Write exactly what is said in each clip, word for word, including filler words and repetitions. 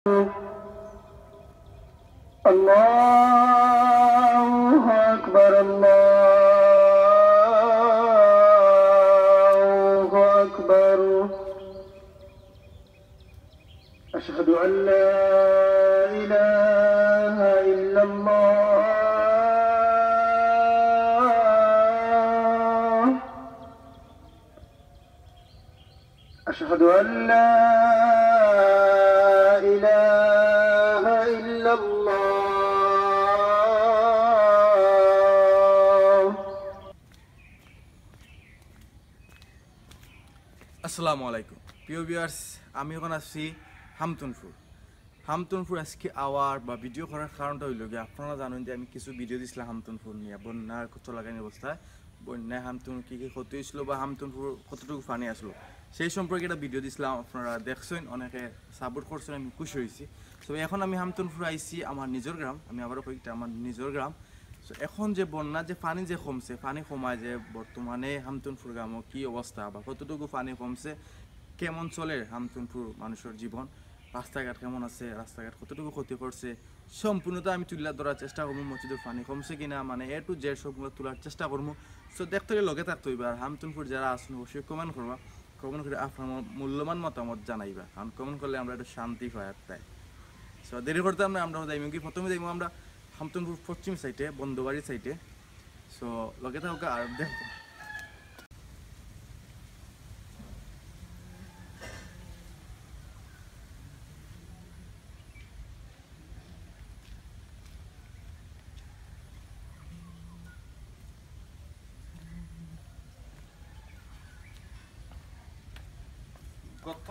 الله أكبر، الله أكبر. أشهد أن لا إله إلا الله. أشهد أن لا إله إلا الله. আসসালামু আলাইকুম প্রিয় ভিউয়ার্স, আমি এখন আছি হামতুনপুর। হামতুনপুর আজকে আওয়ার বা ভিডিও করার কারণটা অইলো গিয়া, আপনারা জানইন যে আমি কিছু ভিডিও দিছলাম হামতুনপুর নিয়া, বন্যা চলাকালীন অবস্থায় বন্যায় হামতুন কি কি ক্ষতি অইছিল বা হামতুনপুর কতটুকু পানি আসলো, সেই সম্পর্কে একটা ভিডিও দিছলাম। আপনারা দেখছইন, অনেকে সাপোর্ট করছইন, আমি খুশি অইছি। তো এখন আমি হামতুনপুর আইছি, আমার নিজর গ্রাম, আমি আবারও কই, ইটা আমার নিজর গ্রাম। তো এখন যে বন্যা, যে পানি যে কমছে, পানি কমায় যে বর্তমানে হামতুনপুর গ্রামো কি অবস্থা বা কতটুকু পানি কমছে, কেমন চলের হামতুনপুর মানুষর জীবন, রাস্তাঘাট কেমন আছে, রাস্তাঘাট কতটুকু ক্ষতি করছে, সম্পূর্ণতা আমি তুলিয়া ধরার চেষ্টা করমু। মসজিদর পানি কমছে কিনা, মানে, A to Z সবগুলা তুলার চেষ্টা করমু। So, দেখতে অইলে লগে থাকতে অইবা। আর হামতুনপুর যারা আছইন, অবশ্যই কমেন্ট করবা, কমেন্ট করি আপনার মূল্যবান মতামত জানাইবা, কারণ কমেন্ট করলে আমরা একটু শান্তি পাই আর তাই। So, দেরি করতাম না, আমরা যাইমু কি, প্রথমে যাইমু আমরা হামতুনপুর পশ্চিম সাইডে, বন্দবাড়ি সাইডে। So, লগে থাকো আর দেখো। গত,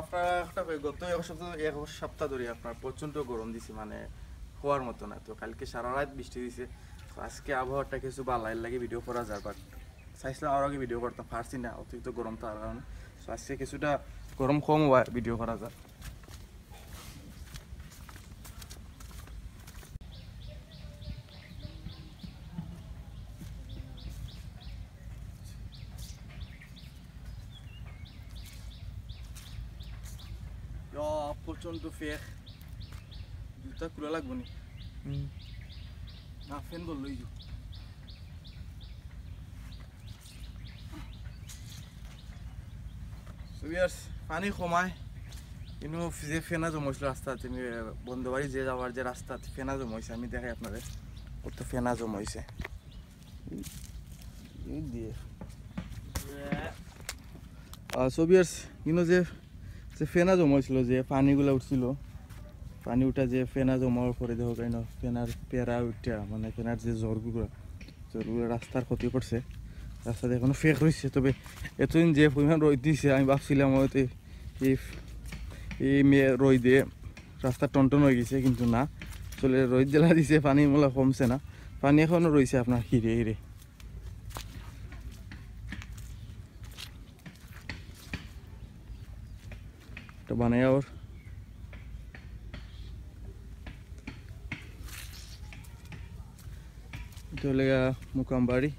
আপনারা একটা কই, গত এক সপ্তাহ, এক সপ্তাহ ধরি আপনার প্রচণ্ড গরম দিছে, মানে, কওয়ার মতো না। তো কালকে সারা রাত বৃষ্টি দিছে, তো আজকে আবহাওয়াটা কিছু ভালা, এর লাগি ভিডিও করা যার, but চাইছিলাম আরো আগে ভিডিও করতাম, পারছি না, অতিরিক্ত গরম থাকার কারণে। তো আজকে কিছুটা গরম কম অওয়ায় ভিডিও করা যার। ইয়া, প্রচণ্ড ফেক। জুতা খুলা লাগবো নি? হুম। না, ফ্যান বললেই যো। So viewers, পানি কমায়, কিন্তু যে ফেনা জমাইছিল রাস্তাত, আমি বন্দবাড়ি যে যাওয়ার যে রাস্তাত ফেনা জমাইছে, আমি দেখাই আপনারে, কত ফেনা জমাইছে। এই দিয়ে। আহ, so viewers, কিন্তু যে, যে ফেনা জমাইছিল, যে পানিগুলা উঠছিল, পানি উঠা যে ফেনা জমার পরে দেখো কেন ফেনার পেরা উঠা, মানে ফেনার যে জ্বরগুলা, জ্বরগুলা রাস্তার ক্ষতি করছে, রাস্তাতে এখনো ফেক রইছে। তবে এতদিন যে পরিমাণ রইদ দিছে, আমি ভাবছিলাম হয়তো এই, এই মে-, রইদে রাস্তা টনটন অই গেছে, কিন্তু না, আসলে রইদ যেলা দিছে, পানি মোলা কমছে না, পানি এখনো রইছে আপনার হিরে হিরে। এটা বানাই আবার। এটা অইলো গিয়া মুকামবাড়ি।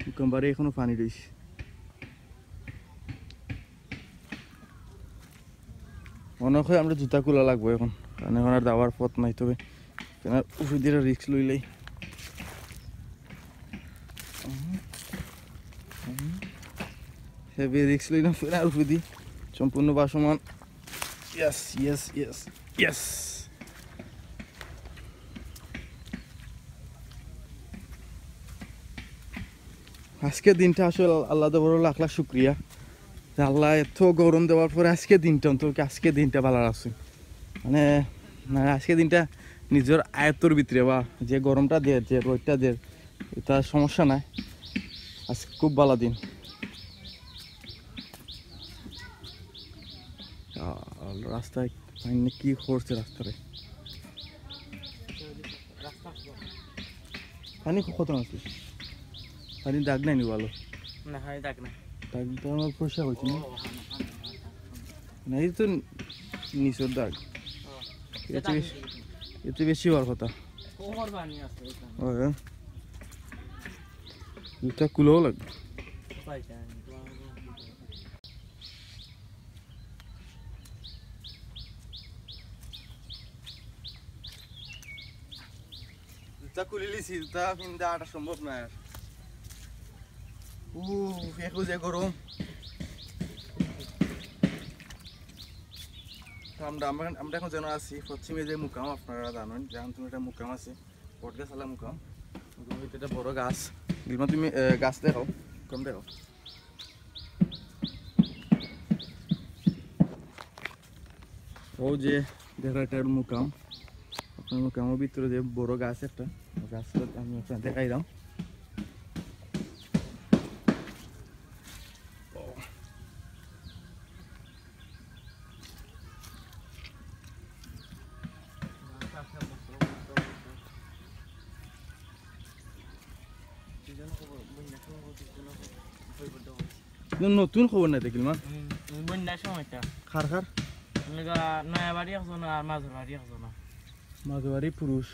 মুকামবাড়ি এখনো পানি রইছে। মনে হয় আমরা জুতা খুলা লাগবো এখন, কারণ এখন আর যাওয়ার পথ নাই। তবে ফেনার উপরে দিয়ে রিস্ক লইলাই, হেভি রিস্ক লইলাম ফেনার উপরে দিয়ে, সম্পূর্ণ ভাসমান। Yes, yes, yes, yes. আজকের দিনটা আসলে আল্লাহ বড় লাখ লাখ শুক্রিয়া, যে আল্লাহ এত গরম দেওয়ার পরে আজকের দিনটা, অন্তত আজকের দিনটা ভালা আছে। মানে, মানে আজকের দিনটা নিজর আয়ত্তর ভিতরে, বা যে গরমটা দের, যে রইদটা দের, ইটা সমস্যা নাই। আজকে খুব ভালা দিন। আহ, রাস্তায় পানি কি করছে রাস্তারে। পানি ক-, কত আছে? পানি দাগ নাই নি ভালো? না, পানি দাগ নাই। দাগ তো আমার পরিষ্কার হয়েছে না? না, এই তো নিচের দাগ। ও, এতে বেশি, এতে বেশি হওয়ার কথা। কোমর পানি আছে এখানে। ওই, হ্যাঁ। এটা কুলো লাগবে। জুতা খুলি লিছি, জুতা পিন্দা আটা সম্ভব না আর। উ, ফেকু যে গরম। তো আমরা, আমরা, আমরা এখন যেন আছি পশ্চিমে যে মুকাম, আপনারা জানেন, যেমন তুমি একটা মুকাম আছে, বট গাছ আলা মুকাম। মুকাম হইতে একটা বড় গাছ। গিলমা তুমি, এ, গাছ দেখাও, মুকাম দেখাও। ও যে দেখা, এটা মুকাম। আপনার মুকামর ভিতরে যে বড় গাছ একটা, গাছটা আমি আপনার দেখাইলাম। নতুন খবর নাই দেখিল মা। হুম, হুম, বন্যার সময়টা। খার খার? নয়াবাড়ি একজন আর মাঝবাড়ি একজন। মাঝবাড়ি পুরুষ।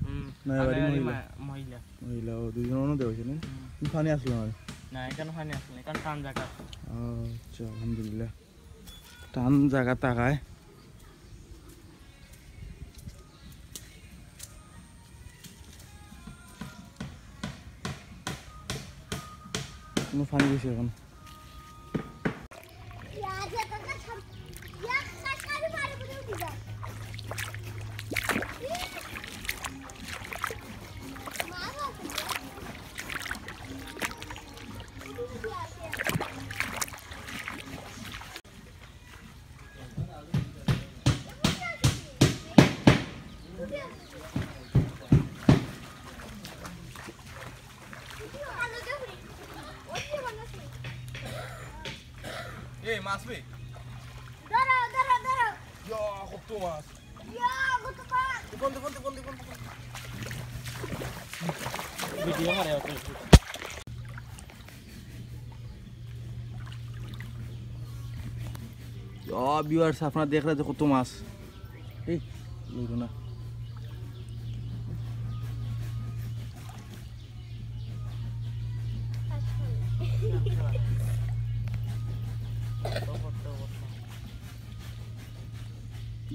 হুম, নয়াবাড়ি মহিলা। মা-, মহিলা। মহিলা, ও দুইজন অন্য দেওয়া হয়েছে না? হুম। কিন্তু পানি আসলো না? না, এখানে পানি আসলো না, এখানে টান জায়গা। আচ্ছা, আলহামদুলিল্লাহ। টান জায়গা তাকায়। কোনো পানি বেশি এখন। এই মাছ বে। ধরো, ধরো, ধরো। ইয়া, কত মাছ। ইয়া, কত মাছ। দেখুন, দেখুন, দেখুন, দেখুন, দেখুন। ভিডিও করে ওকে। ইয়া, viewers, আপনারা দেখরা যে কত মাছ। এই, লইব না।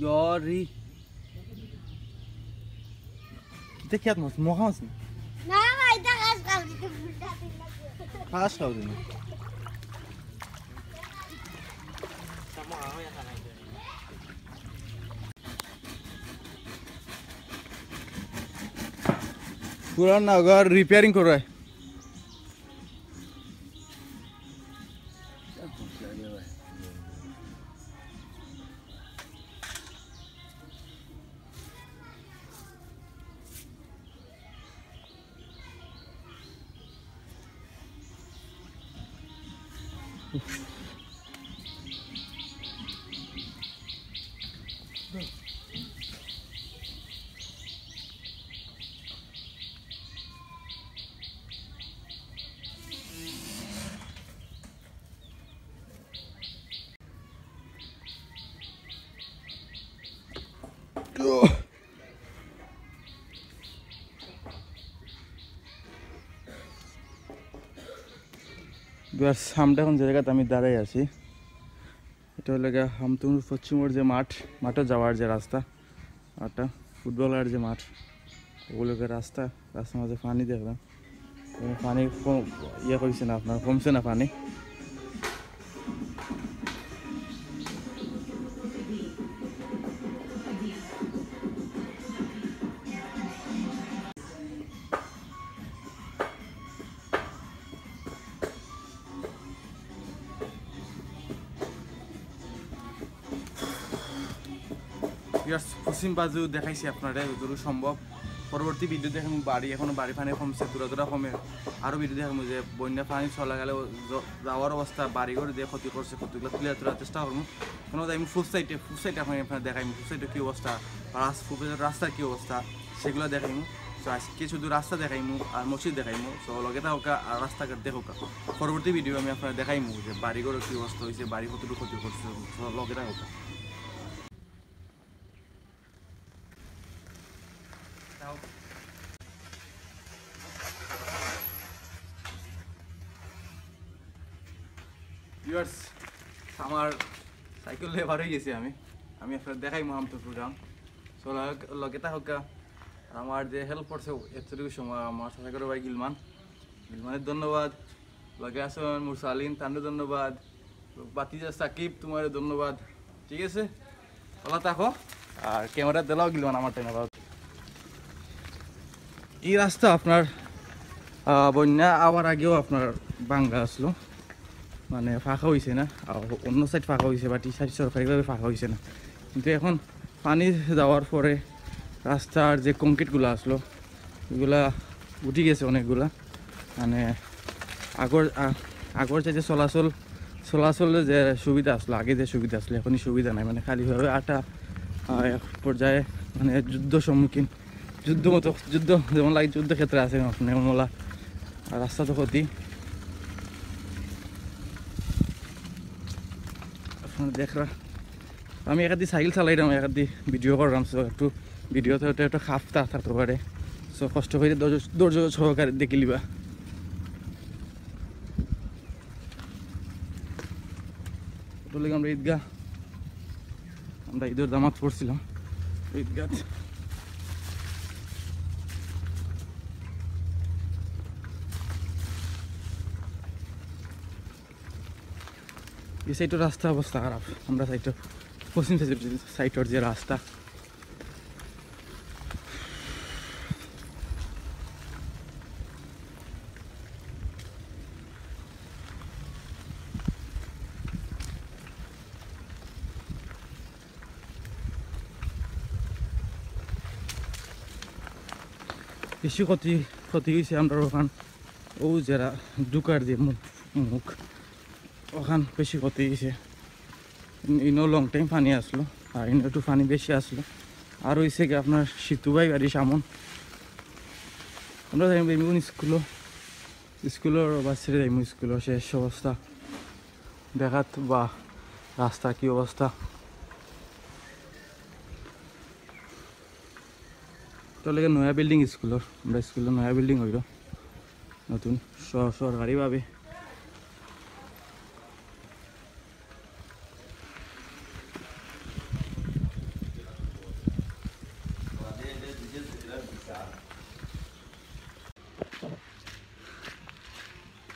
ইয়া রে। ইতা কিয়াত মাছ? মহা মাছ নি? না, না, ইতা ঘাস খাওয়া দিতে, ঘাস খাওয়া দিতে। পুরান না, ঘর repairing করে। Viewers, আমরা এখন যে জায়গাতে আমি দাঁড়াই আছি, এটা হলো গিয়া হামতুমর পশ্চিমর যে মাঠ, মাঠে যাওয়ার যে রাস্তা, একটা ফুটবলার যে মাঠ, ওগুলোকে রাস্তা, রাস্তার মাঝে পানি দেখলাম। পানি কম, ইয়ে কইছে না আপনার, কমছে না পানি। Viewers, পশ্চিম বাজু দেখাইছি আপনারে যতটুকু সম্ভব। পরবর্তী ভিডিও দেখামু বাড়ি, এখনো বাড়ি পানি কমছে, থুড়া থুড়া কমে। আরো ভিডিও দেখামু যে বন্যা পানি চলা গেলে য-, যাওয়ার অবস্থা, বাড়ি ঘর যে ক্ষতি করছে, ক্ষতিগুলো তুলে ধরার চেষ্টা করমু। এখন যাইমু ফুফ সাইডে, ফুফ সাইডে আপনারে, আপনারে দেখাইমু ফুফ সাইডে কি অবস্থা, রাস-, ফুফ সাইডের রাস্তার কি অবস্থা, সেগুলো দেখাইমু। তো আজকে শুধু রাস্তা দেখাইমু আর মসজিদ দেখাইমু। তো লগে থাকউক্কা আর রাস্তাঘাট দেখউক্কা। পরবর্তী ভিডিও আমি আপনারে দেখাইমু যে বাড়ি ঘরর কি অবস্থা হইছে, বাড়ি কতটুকু ক্ষতি করছে। তো লগে থাকউক্কা। ভিউয়ার্স, আমার সাইকেল লইয়া বার অই গেছি আমি। আমি আপনারে দেখাইমু আমতোর প্রোগ্রাম। So, লগে থাকউক্কা। আর আমার যে হেল্প করছে এতটুকু সময়, আমার চাচা করো ভাই গিলমান, গিলমানরে ধন্যবাদ। লগে আছে আমার মুরসালিন, তানরে ধন্যবাদ। ভাতিজা সাকিব, তুমারে ধন্যবাদ। ঠিক আছে, ভালা থাকো। আর ক্যামেরা দিলাও গিলমান আমার টাইম আবার। এই রাস্তা আপনার, আহ, বন্যা আওয়ার আগেও আপনার ভাঙ্গা আছলো, মানে ফাঁকা অইছে না। আর অন্য সাইড ফাঁকা অইছে, but এই সাইড সরকারিভাবে ফাঁকা অইছে না। কিন্তু এখন পানি যাওয়ার পরে রাস্তার যে কংক্রিটগুলা আছলো, ইগুলা উঠি গেছে অনেকগুলা। মানে আগর, আ-, আগর চাইতে চলাচল, চলাচলে যে সুবিধা আছলো, আগে যে সুবিধা আছলো, এখন এই সুবিধা নাই। মানে খালি ভাবে আটা, আ, এক পর্যায়ে মানে যুদ্ধ সম্মুখীন, যুদ্ধ মতো, যুদ্ধ যেমন লাগে, যুদ্ধক্ষেত্রে আছে আপনি, এমন বলা। আর রাস্তা তো ক্ষতি। আপনারা দেখরা, আমি একাদি সাইকেল চালাইরাম, একাদি ভিডিও কররাম, so একটু ভিডিওতে হয়তো একটু খাফতা থাকতে পারে। So কষ্ট করে ধৈর্য, ধৈর্য সহকারে দেখিলিবা। ওটা লাগে আমরা ঈদগাহ, আমরা ঈদর জামাত পড়ছিলাম ঈদগাহ। এই সাইডর রাস্তা অবস্থা খারাপ, আমরা সাইডর, পশ্চিম সাইডর, সাইডর যে রাস্তা। বেশি ক্ষতি, ক্ষতি অইছে আমরার ওখান, ও যেরা ঢুকার যে মুখ, মুখ, ওখান বেশি ক্ষতি অইছে। ইন-, ইনো লং টাইম পানি আছলো, আর ইনো একটু পানি বেশি আছলো। আর অইছে কি আপনার সিতু ভাই বাড়ি সামন, আমরা যাইমু স্কুলো, স্কুলর বাস ছেড়ে যাইমু, স্কুলর শেষ অবস্থা দেখাত বা রাস্তা কি অবস্থা। তো লাগে নয়া বিল্ডিং স্কুলর, আমরা স্কুলর নয়া বিল্ডিং অইলো নতুন স-, সরকারিভাবে।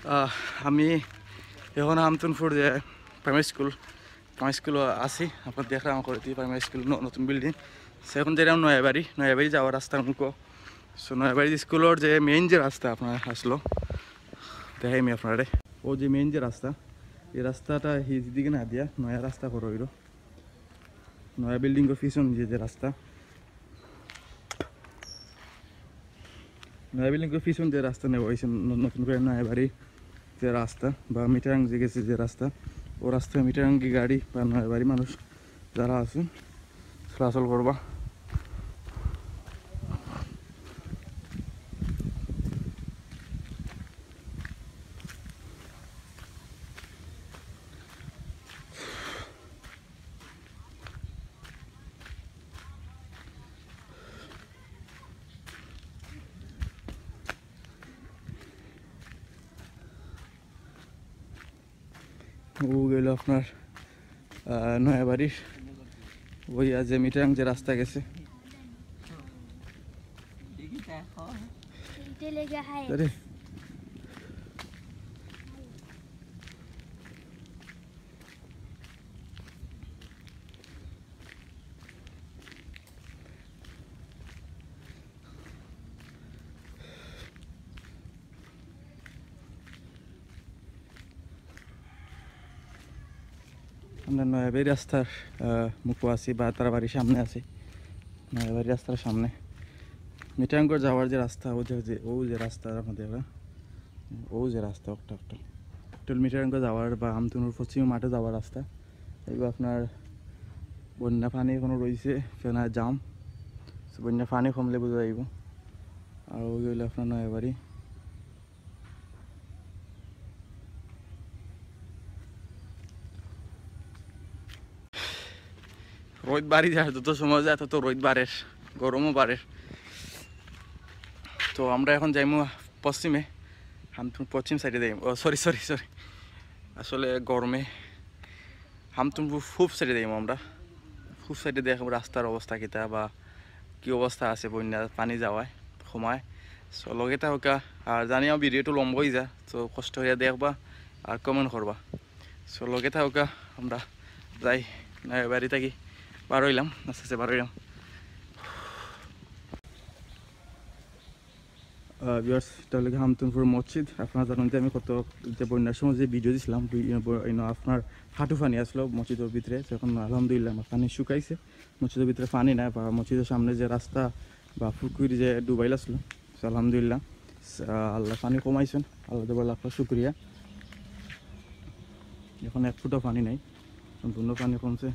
আহ, আমি এখন আমতুনপুর যে প্রাইমারি স্কুল, প্রাইমারি স্কুল আছি, আপনারা দেখরা আমার করে প্রাইমারি স্কুল ন-, নতুন বিল্ডিং। So এখন যাইরাম নয়াবাড়ি, নয়াবাড়ি যাওয়ার রাস্তা মুখো। So নয়াবাড়ি স্কুলর যে মেইন যে রাস্তা আপনার আছলো, দেখাইমি আপনারে। ও যে মেইন যে রাস্তা, এই রাস্তাটা হিদিকে না দিয়া নয়া রাস্তা করা অইলো। নয়া বিল্ডিংর পিছন যে, যে রাস্তা, নয়া বিল্ডিংর পিছন যে রাস্তা নেওয়া অইছে, ন-, নতুন করে নয়াবাড়ি যে রাস্তা বা মিটারাং যে গেছে যে রাস্তা, ও রাস্তায় মিটারাঙ্গি গাড়ি বা নয়াবাড়ি মানুষ যারা আছইন চলাচল করবা। ও গেল আপনার, আহ, নয়াবাড়ির ওই, আহ, যে মিটারাং যে রাস্তা গেছে। আরে। আমরা নয়াবাড়ি রাস্তার, আহ, মুখো আছি বা তার বাড়ির সামনে আছি, নয়াবাড়ি রাস্তার সামনে। মিটারাঙ্গর যাওয়ার যে রাস্তা, ও যে, যে, ও যে রাস্তা আমাদের, ও যে রাস্তা, একটা, একটা। টোল মিটারাঙ্গ যাওয়ার বা আমতুনপুর পশ্চিম মাঠে যাওয়ার রাস্তা। এগুলো আপনার বন্যা পানি এখনো রইছে, ফেনা জাম। So, বন্যা পানি কমলে বুঝা যাইব। আর ওই হইলো আপনার নয়াবাড়ি। রোদ বাড়ি যায়, যত সময় যায় তত রোদ বাড়ের, গরমও বাড়ের। তো আমরা এখন যাইমু পশ্চিমে, আমতুন পশ্চিম সাইডে যাইমু। ও, সরি, সরি, সরি, আসলে গরমে হামতুন ফু-, ফুফ সাইডে যাইমু আমরা। ফুফ সাইডে দেখমু রাস্তার অবস্থা কিতা বা কি অবস্থা আছে, বন্যা পানি যাওয়ায় কমায়। So লগে থাকউক্কা, আর জানি আমার ভিডিও একটু লম্বা অইযায়, তো কষ্ট করিয়া দেখবা আর কমেন্ট করবা। So লগে থাকউক্কা, আমরা যাই, না, বাড়ি থাকি বার অইলাম, আস্তে আস্তে বার অইলাম। আহ, viewers, এটা অইলো গি হামতুনপুর মসজিদ। আপনারা জানইন যে আমি গত যে বন্যার সময় যে ভিডিও দিছিলাম, বি-, ব-, ইনো আপনার হাঁটু পানি আছলো মসজিদর ভিতরে, তো এখন আলহামদুলিল্লাহ আমার পানি শুকাইছে। মসজিদর ভিতরে পানি নাই, বা মসজিদর সামনে যে রাস্তা বা পুকুর যে ডুবাইল আছলো, তো আলহামদুলিল্লাহ, আহ, আল্লাহ পানি কমাইছইন, আল্লাহ তাআলার লাখ লাখ শুকরিয়া। এখন এক ফুটা পানি নাই, সম্পূর্ণ পানি কমছে।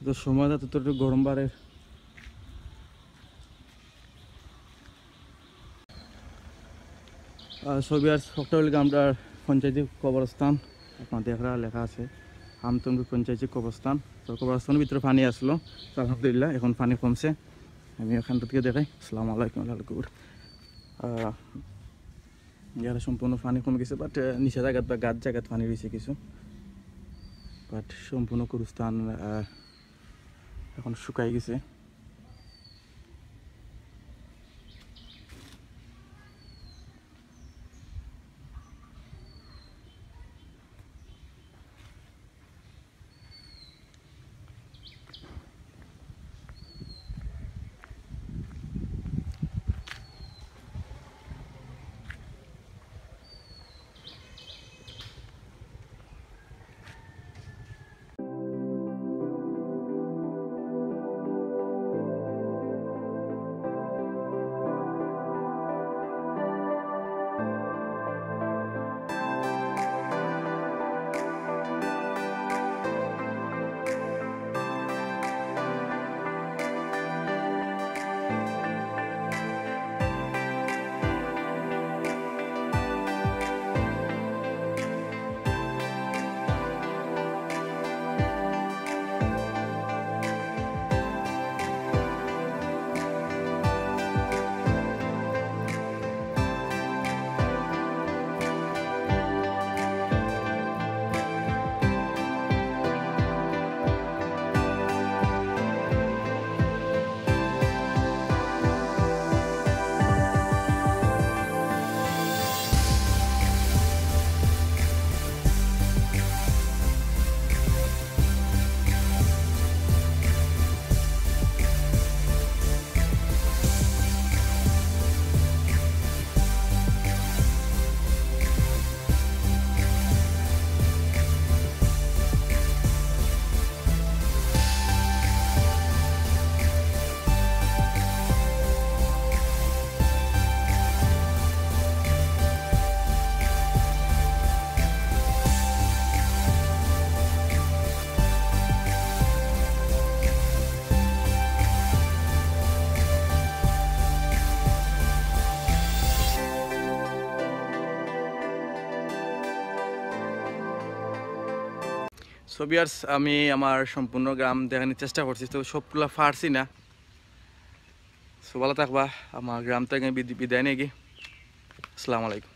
তো সময় যাতে তোর একটু গরম বাড়ে। আহ, ছবি আর ফটো অইলো গি আমরার পঞ্চায়েতি কবরস্থান, আপনারা দেখরা লেখা আছে হামতুনপুর পঞ্চায়েতি কবরস্থান। তো কবরস্থানর ভিতরে পানি আছলো, তো আলহামদুলিল্লাহ এখন পানি কমছে। আমি ওখান থেকে দেখাই। আসসালামু আলাইকুম আল্লাহ আকবর। আহ, ইয়ারা সম্পূর্ণ পানি কমে গেছে, but, আহ, নিচে জাগাত বা গাছ জাগাত পানি রইছে কিছু, but সম্পূর্ণ কবরস্থান, আহ, এখন শুকাই গেছে। So viewers, আমি আমার সম্পূর্ণ গ্রাম দেখানির চেষ্টা করছি, তো সবগুলা পারছি না। So ভালা থাকবা, আমার গ্রাম থাকি বিদ-, বিদায় নেই গি। আসসালামু আলাইকুম।